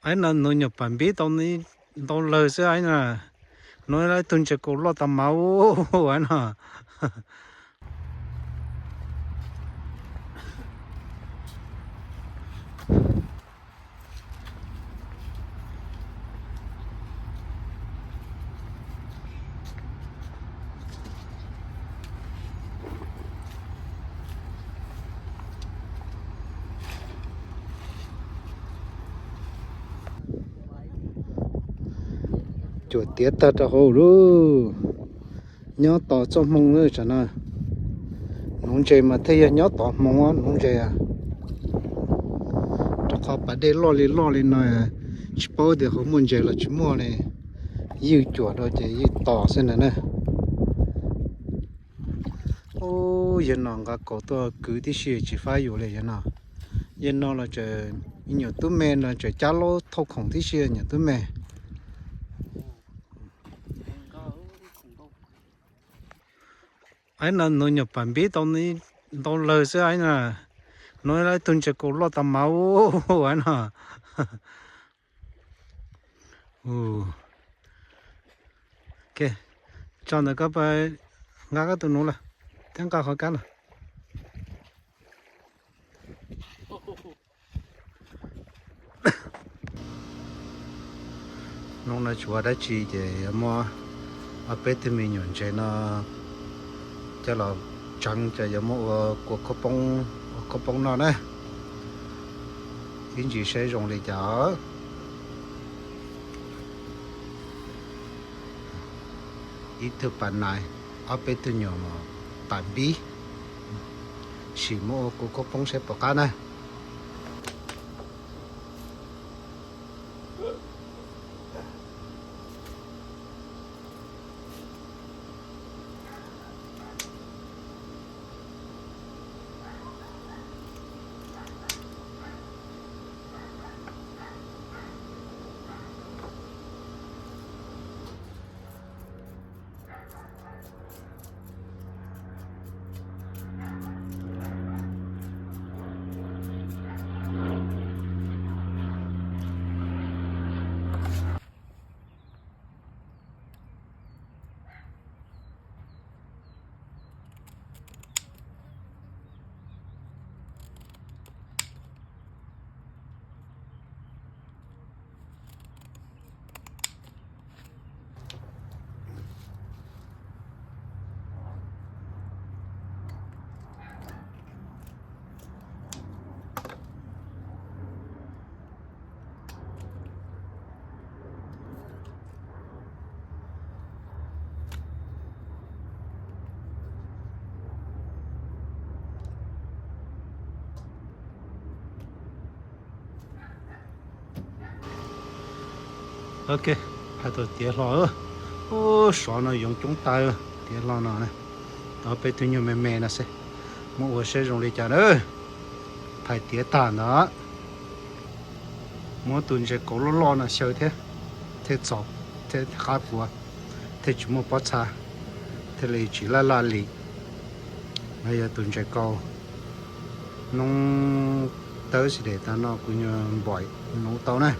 Aib no nuv nyuam pam npib tau ntau lawg xwb aib na. Nuv ib tug ntses kaus loj tas mas aib no. Cuam tiav tag rau hauv lauj. Nyob tos txoj hmoo na tsam no. Nuv ntses mas thiaj yog nyob tos hmoo nuv ntses. Rau qhov pas dej loj li loj li no, tsis paub tias hauv muaj ntses los tsis muaj li. Ywj cuam rau ces ywj tos xwb ntag na. Ub, yawg no nqa kaus tuaj kwv tib si tsis faib yus li yawg no. Yawg no los tseem, nyuam tub me no tseem cab laub thauj khoom tib si nyuam tub me. Aib no nuv nyuam pam npib tau ntau lawg xwb aib na. Nuv ib tug ntses kaus loj tas mas aib no. Tso ntawm koj, nqa koj tus nuv lawm thiab nqa qhov kab lawm. Hnub no tsis ua dab tsi ces yuav muab ob peb tug me nyuam ntses no coj los tseev ces yuav muab ua kua khaub poob, ua khaub poob noj na. Ib ntsis saib zoo li cas. Ib tug pas nais, ob peb tug nyuam pam npib, sim muab ua kua khaub poob saib puas qab na. Ok, hais tau tiav hlo. Ub, sov no yoov coob tag, tiav hlo no. Ob peb tug nyuag me me no xwb, muab ua saib zoo li cas na. Phais tiav tag ntawd, muab tus ntses kaus loj loj no xyaw thiab, thiaj txaus, thiaj qab puav, thiaj tsis muaj pob txha, thiaj li tsis laj laj li. No yog tus ntses kaus noob tawb xis des tag no kuv nyuag npaim nuv tau na.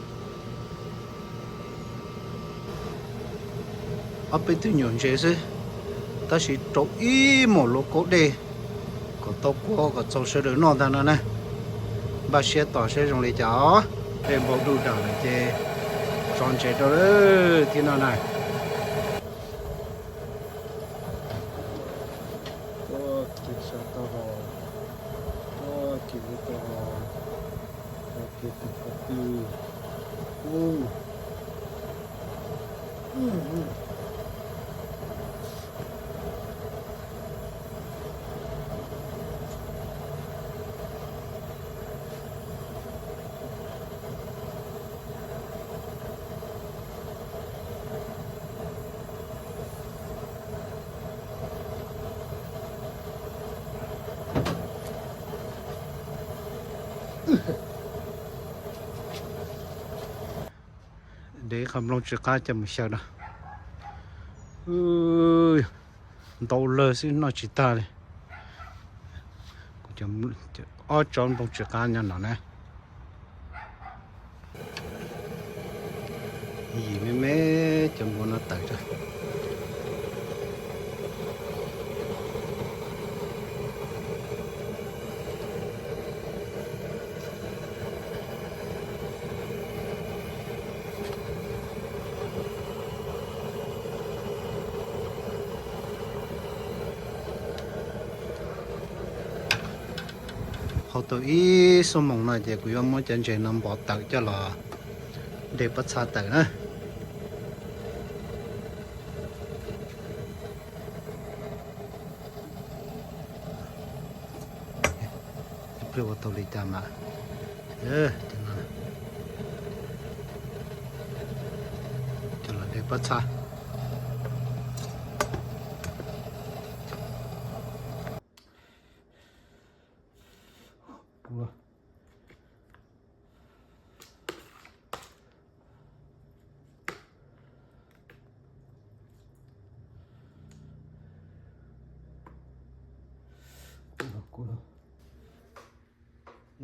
Ob peb tug nyuam ntses xwb, tab sis rau ib muam luag kaub dej kom tau kua kom txaus sawv daws noj ntag no na. Npaj siab tos saib zoo li cas os. Dej npau duj dam lawm ces tso ntses rau thiab no na. Ua kev sawv tau hos, ua kev ua tau hos, ua kev tau qhov twg. De qhov nplooj tsw qab coj mus xyaw no. Ntau lawg xwb noj tsis tag li. Ob tsob nplooj tsw qab nyob no na. Yim me me cov npua no tawm rau. Hau tau ib xuab moos no ces kuv yuav muab cov ntses no npog tawm coj los de pob txha tawm na. Ib pliag ua tau li cas mas coj los de pob txha.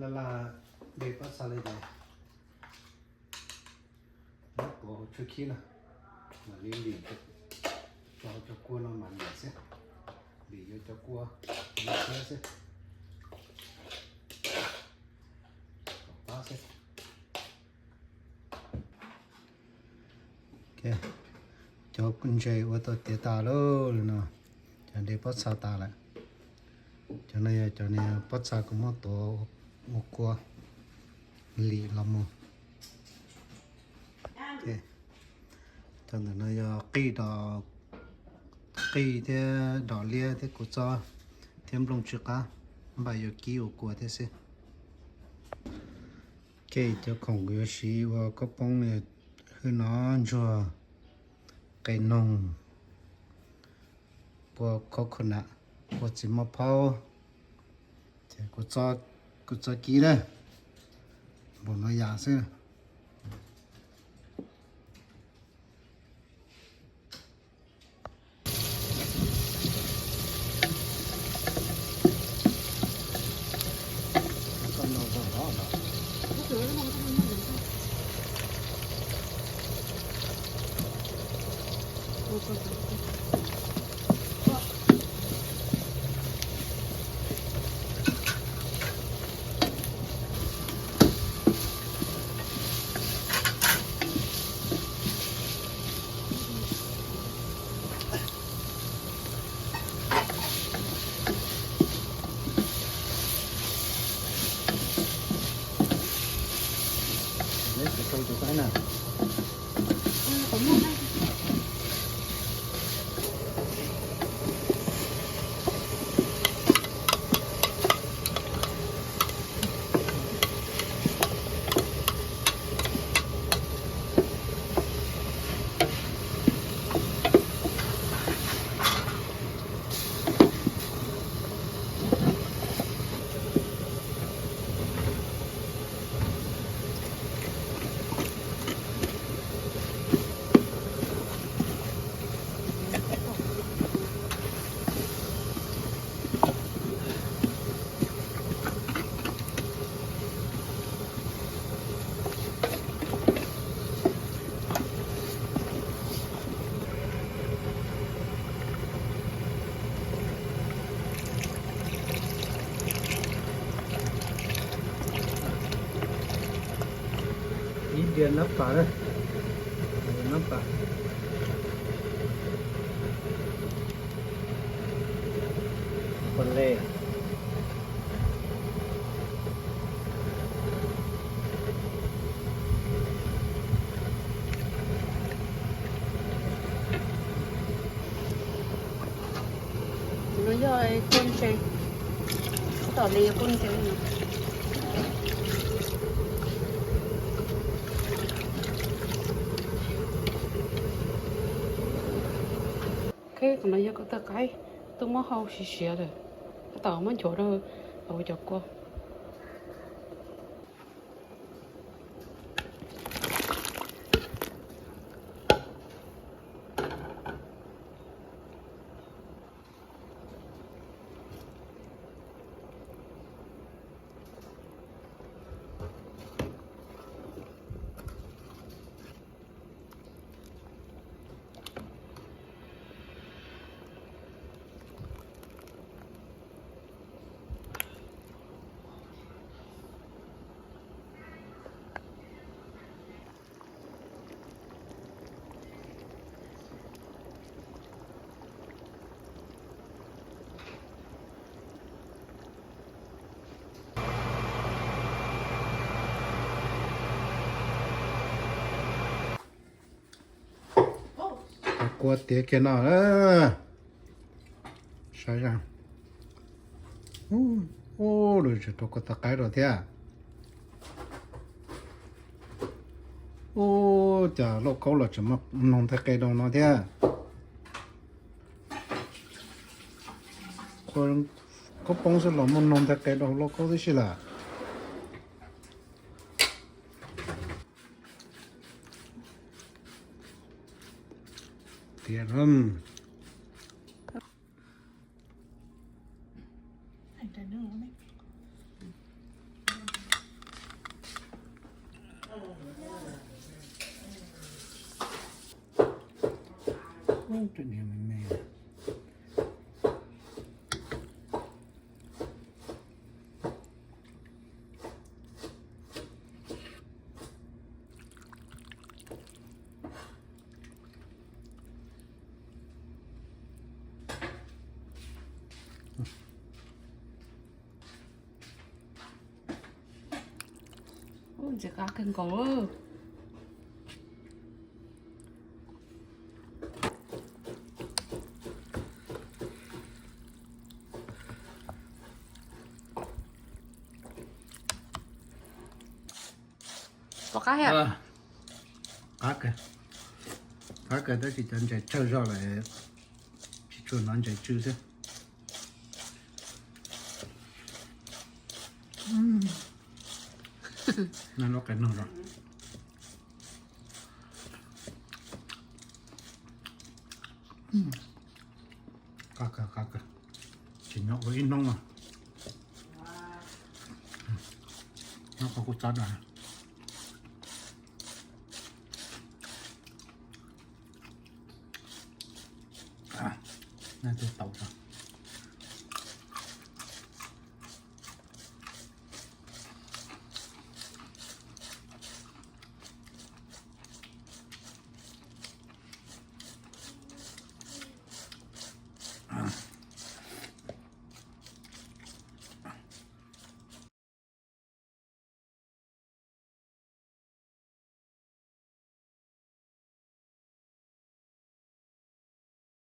Laj laj de pob txha li ces muab tuav hauv tshuaj khib na, mam li lim rau hauv cov kua no mam lim xwb. Lim yuav cov kua no xwb, kom pab xwb. Cov ntses ua tau tiav tas lauj no, cov de pob txha tas lawm. Cov no yog cov pob txha kuv muab tuav ua kua lim los mus. Cov ntawm no yog qij, qij thiab dom liab thiab kua txob thiab nplooj tsw qab, npaj yuav kib ua kua thiab xwb. Cov khoom kuv yuav siv ua khaub poob, hwj no, ntsuag, qe noog, pua coconut, pua txiv maj phaub, ces kuv txoj kib na, npaum no yam xwb. Ib diav nab pas na, nab pas, pos le. Tus no yog kua ntses, tab tom li kua ntses no. Ok, tus no yog kuv tus qaib, twb muab hau siav siav lawm, tab tom muab nchuav rau hauv cov kua. Kua tiav kiag no. Saib, ub, lawv tseem rau kua txoj qaib rau thiab. Ub, cas lauj kaub los tseem muaj noog nthaij qe rau no thiab. Khaub poob xwb los muaj noog nthaij qe rau lauj kaub tib si lawm. Tiav lawm. Ntxim qab kawg nkaus. Pom qab thiab. Qab kawg, qab kawg tab sis cov ntses tsawg zog lawm, tsis tshua hnov ntses tsw xwb. Qab kawg, qab kawg. Tsis nyob ua ib hnub no. Nyob qhov kuj txob na. Nej twb tau tso.